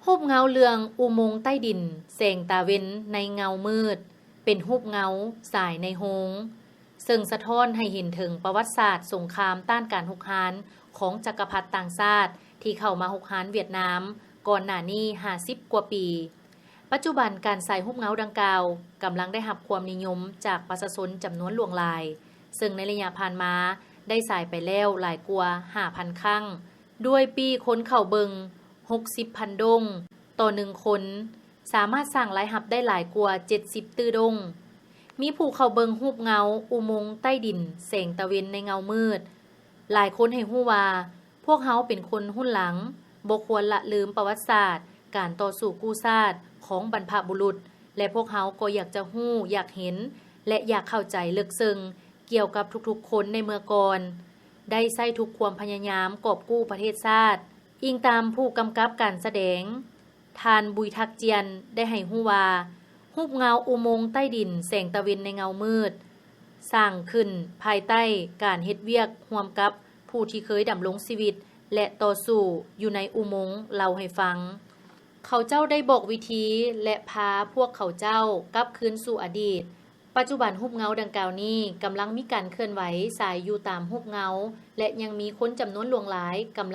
ຮູບເງົາເລື່ອງອຸໂມງໃຕ້ດິນ ແສງຕາເວັນໃນເງົາມືດ ເປັນຮູບເງົາສາຍໃນໂຮງ ເຊິ່ງສະທ້ອນໃຫ້ເຫັນເຖິງປະຫວັດສາດສົງຄາມຕ້ານການຮຸກຮານຂອງຈັກກະພັດຕ່າງຊາດ ທີ່ເຂົ້າມາຮຸກຮານຫວຽດນາມກ່ອນໜ້ານີ້ຫ້າສິບກວ່າປີ. ປັດຈຸບັນການສາຍຮູບເງົາດັ່ງກ່າວກຳລັງໄດ້ຮັບຄວາມນິຍົມຈາກປະຊາຊົນຈຳນວນຫຼວງຫຼາຍ, ເຊິ່ງໃນໄລຍະຜ່ານມາໄດ້ສາຍໄປແລ້ວຫຼາຍກວ່າຫ້າພັນຄັ້ງ, ດ້ວຍປີ້ຄົນເຂົ້າເບິ່ງຫົກສິບພັນດົງຕໍ່ໜຶ່ງຄົນ, ສາມາດສ້າງລາຍຮັບໄດ້ຫຼາຍກວ່າເຈັດສິບຕື້ດົງ. ມີຜູ້ເຂົ້າເບິ່ງຮູບເງົາອຸໂມງໃຕ້ດິນແສງຕາເວັນໃນເງົາມືດ. ຫຼາຍຄົນໃຫ້ຮູ້ວ່າ ພວກເຮົາເປັນຄົນຮຸ່ນຫຼັງ, ບໍ່ຄວນລະລືມປະຫວັດສາດການຕໍ່ສູ້ກູ້ຊາດຂອງບັນພະບຸລຸດ ແລະ ພວກເຮົາກໍຢາກຈະຮູ້, ຢາກເຫັນ ແລະ ຢາກເຂົ້າໃຈເລິກເຊິ່ງກ່ຽວກັບທຸກໆຄົນໃນເມື່ອກ່ອນ, ໄດ້ໃຊ້ທຸກຄວາມພະຍາຍາມກອບກູ້ປະເທດຊາດ. ອີງຕາມຜູ້ກຳກັບການສະແດງ, ທ່ານ ບຸຍທັກຈຽນ ໄດ້ໃຫ້ຮູ້ວ່າ ຮູບເງົາອຸໂມງໃຕ້ດິນແສງຕາເວັນໃນເງົາມືດ ສ້າງຂຶ້ນພາຍໃຕ້ການເຮັດວຽກຮ່ວມກັບຜູ້ທີ່ເຄີຍດຳລົງຊີວິດ ແລະ ຕໍ່ສູ້ຢູ່ໃນອຸໂມງເລົ່າໃຫ້ຟັງ. ເຂົາເຈົ້າໄດ້ບອກວິທີ ແລະ ພາພວກເຂົາເຈົ້າກັບຄືນສູ່ອະດີດ. ປັດຈຸບັນຮູບເງົາດັ່ງກ່າວນີ້ກຳລັງມີການເຄື່ອນໄຫວສາຍຢູ່ຕາມຮູບເງົາ ແລະ ຍັງມີຄົນຈຳນວນຫຼວງຫຼາຍກຳລັງ